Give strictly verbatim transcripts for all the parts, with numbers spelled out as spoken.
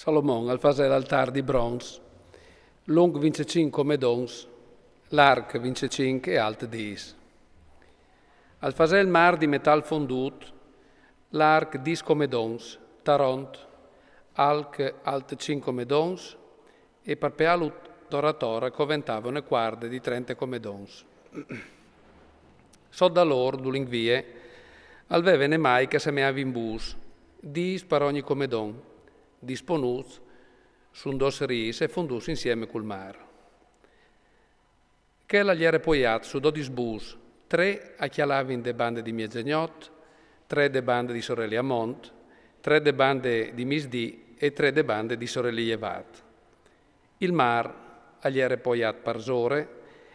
Salomon al fasè l'altâr di bronç, lunc vincjecinc comedons, larc vincjecinc e alt dîs. Al fasè il mâr di metâl fondût, larc dîs comedons, taront, alc alt cinc comedons, e par peâlu tor a tor al coventave une cuarde di trente comedons. Sot da lôr, dulinc vie, al veve nemâi che a semeavin bûs, dîs par ogni comedon, disponûts su dôs rîs e fondûts insiemi cul mâr. Chel al jere poiât su dodis bûs, trê a cjalavin de bande di miezegnot, trê de bande di soreli a mont, trê de bande di misdì e trê de bande di soreli jevât. Il mâr al jere poiât parsore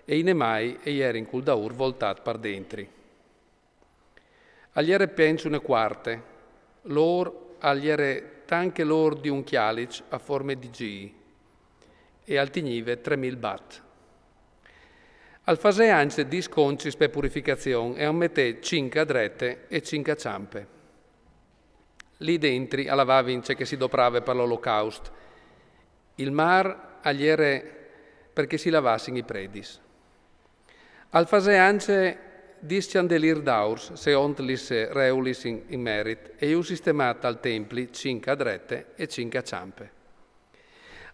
e i nemâi a jerin cul daûr voltât par dentri. Al jere penç une cuarte, lôr al jere tant che lôr di un cjaliç a forme di G e al tignive trê mil bat. Al fasè ancje dîs concis pe purificazion e a metè cinc a drete e cinc a çampe. Li dentri a lavavin ce che si doprave par l'olocaust. Il mâr al jere par che si lavassin i predis. Al fasè ancje dîs cjandelîrs daurs, seont lis reulis in, in merit, e ju sistemà tal templi cinc a drete e cinc a çampe.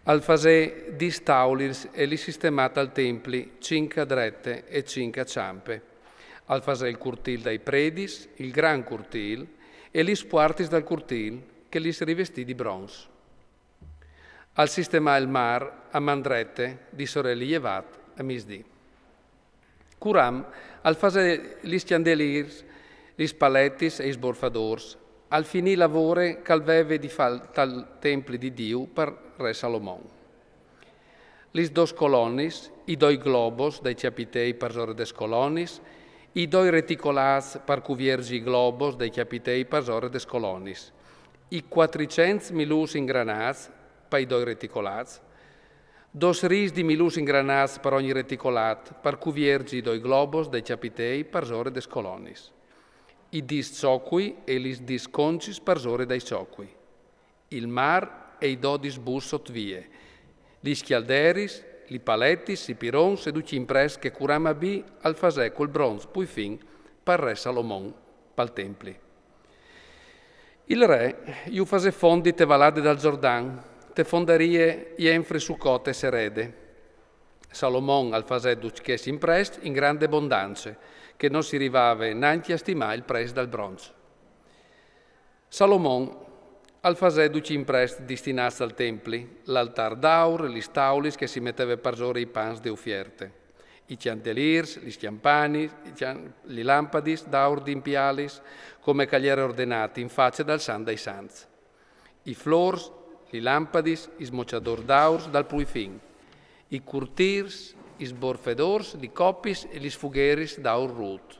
Al fasè dîs taulis e li sistemà tal templi cinc a drete e cinc a çampe. Al fasè il curtîl dai predis, il gran curtîl, e lis puartis dal curtîl, che lis rivestì di bronç. Al sistemà il mâr a man drete di soreli jevât a misdì. Curam al fasè lis cjandelîrs, lis paletis e i sborfadôrs. Al finì la vore che al veve di fâ tal templi di Diu par re Salomon. Lis dôs colonis, i doi globos dai cjapitei parsore des colonis, i doi reticolâts par cuvierzi i globos dai cjapitei parsore des colonis, i cuatricents milûs ingranâts pai doi reticolâts, dôs rîs di milûs ingranâts par ogni reticolât, par cuvierzi i doi globos dai cjapitei parsore des colonis, i dîs çocui e lis dîs concis parsore dai çocui, il mâr e i dodis bûs sot vie, lis cjalderis, li paletis, i pirons e ducj i imprescj che Curam Abì al fasè cul bronç plui fin par re Salomon pal templi. Il re ju fasè fondi te valade dal Zordan, te fondarie jenfri Sucot e Serede. Salomon al fasè ducj chescj imprescj in grande abondance, che no si rivave nancje a stimâ il prês dal bronç. Salomon al fasè ducj i imprescj distinâts al templi, l'altâr d'aur, lis taulis che si meteve parsore i pans de ufierte, i cjandelîrs, lis cjampanis, i cjan-, li lampadis d'aur di impiâlis, come che al jere ordenât in face dal Sant dai Sants, i flôrs, li lampadis, i smocjadôrs d'aur dal plui fin, i curtîrs, i sborfadôrs, li copis e lis fugheris d'aur rut.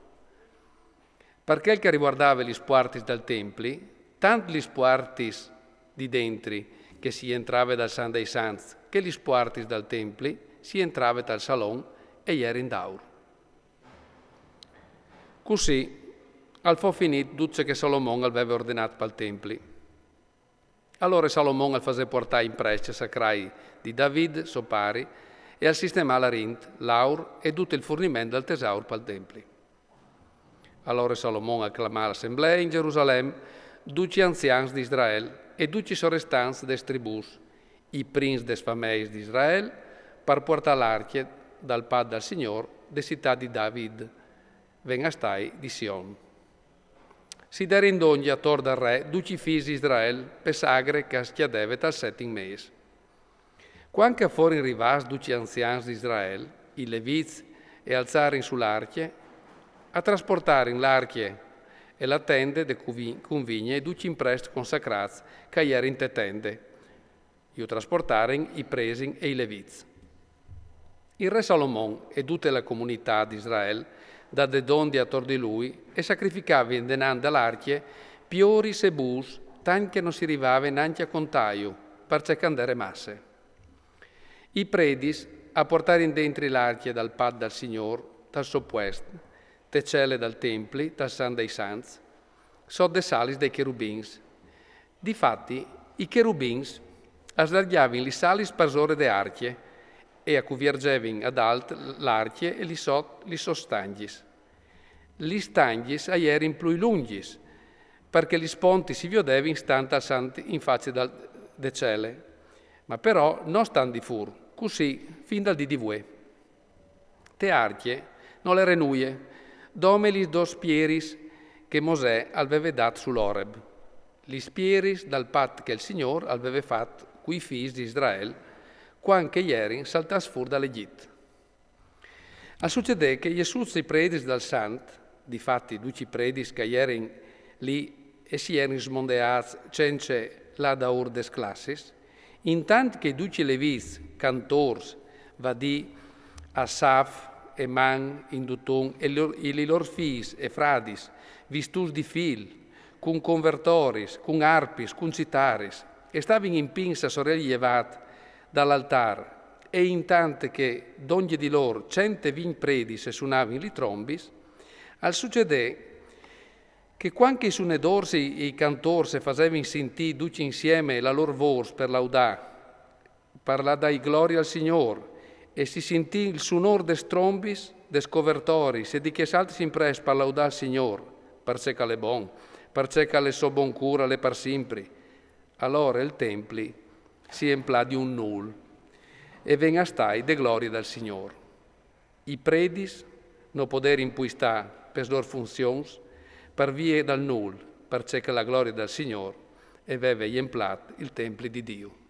Par chel che a rivuardave lis puartis dal templi, tant lis puartis di dentri che si jentrave dal Sant dai Sants, che lis puartis dal templi si jentrave tal salon e a jerin d'aur. Cussì al fo finît dut ce che Salomon al veve ordenât pal templi. Alore Salomon al fasè puartâ i imprescj sacrâi di David, so pari, e al sistemà l'arint, l'aur e dut il furniment dal tesaur pal templi. Alore Salomon al clamà l'assemblee in Gjerusalem, ducj i anzians di Israel e ducj i sorestants des tribùs, i prins des fameis di Israel, par puartâ l'arcje dal pat dal Signôr de citât di David, ven a stâi di Sion. Si derin dongje ator dal re ducj i fîs di Israel pe sagre che a scjadeve tal setim mês. Cuant che a forin rivâts ducj i anzians di Israel, i levits, e alzarin sù l'arcje, a trasportarin l'arcje e la tende de cuvi-, cunvigne e ducj i imprescj consacrâts che a jerin te tende, ju trasportarin i presin e i levits. Il re Salomon e dute la comunitât di Israel dade dongje ator di lui e sacrificavin denant dal arcje pioris e bûs, tant che no si rivave nancje a contâju, parcè che and jere masse. I predis a puartarin dentri l'arcje dal pat dal Signôr, tal so puest, te cele dal templi, tal Sant dai Sants, sot des alis dai cherubins. Difati, i cherubins A slargjavin lis alis parsore de arcje e a cuvierzevin ad alt l'arcje e lis sot lis sôs stangjis. Lis stangjis a jerin plui lungjis, parcè che lis pontis si viodevin stant al sant in facie dal, de cele, ma però no stant di fûr, cussì fin dal dì di vuê. Te arcje nol jere nuie, dome lis dôs pieris che Mosè al veve dât sul Oreb, lis pieris dal pat che il Signôr al veve fat cui fîs di Israel, cuant che a jerin saltâts fûr dal Egjit. Al sucedè che jessuts i predis dal sant, difati ducj i predis che a jerin li e si jerin smondeâts cence lâ daûr des classis, intant che ducj i levîts, cantôrs, va dî Asaf, Eman, Jedutun, e li lôr, e li lôr fiis e fradis, vistûts di fîl, cun convertoris, cun arpis, cun citaris, e stavin impins a soreli jevât dal altâr, e intant che dongje di lôr cent e vincj predis e sunavin li trombis, al sucedè che cuant che i sunadôrs e i cantôrs a fasevin sintî ducj insiemi la lôr vôs par laudâ, par lâ a dâi glorie al Signôr, e si sintì il sunôr des trombis, des covertoris e di chês altris imprès par laudâ al Signôr, parcè che al è bon, parcè che la sô boncûr al è par simpri, alore il templi si emplà di un nûl e ven a stâi de glorie dal Signôr. I predis no poderin plui stâ pes lôr funzions par vie dal nûl, parcè che la glorie dal Signôr e veve jemplât il templi di Diu.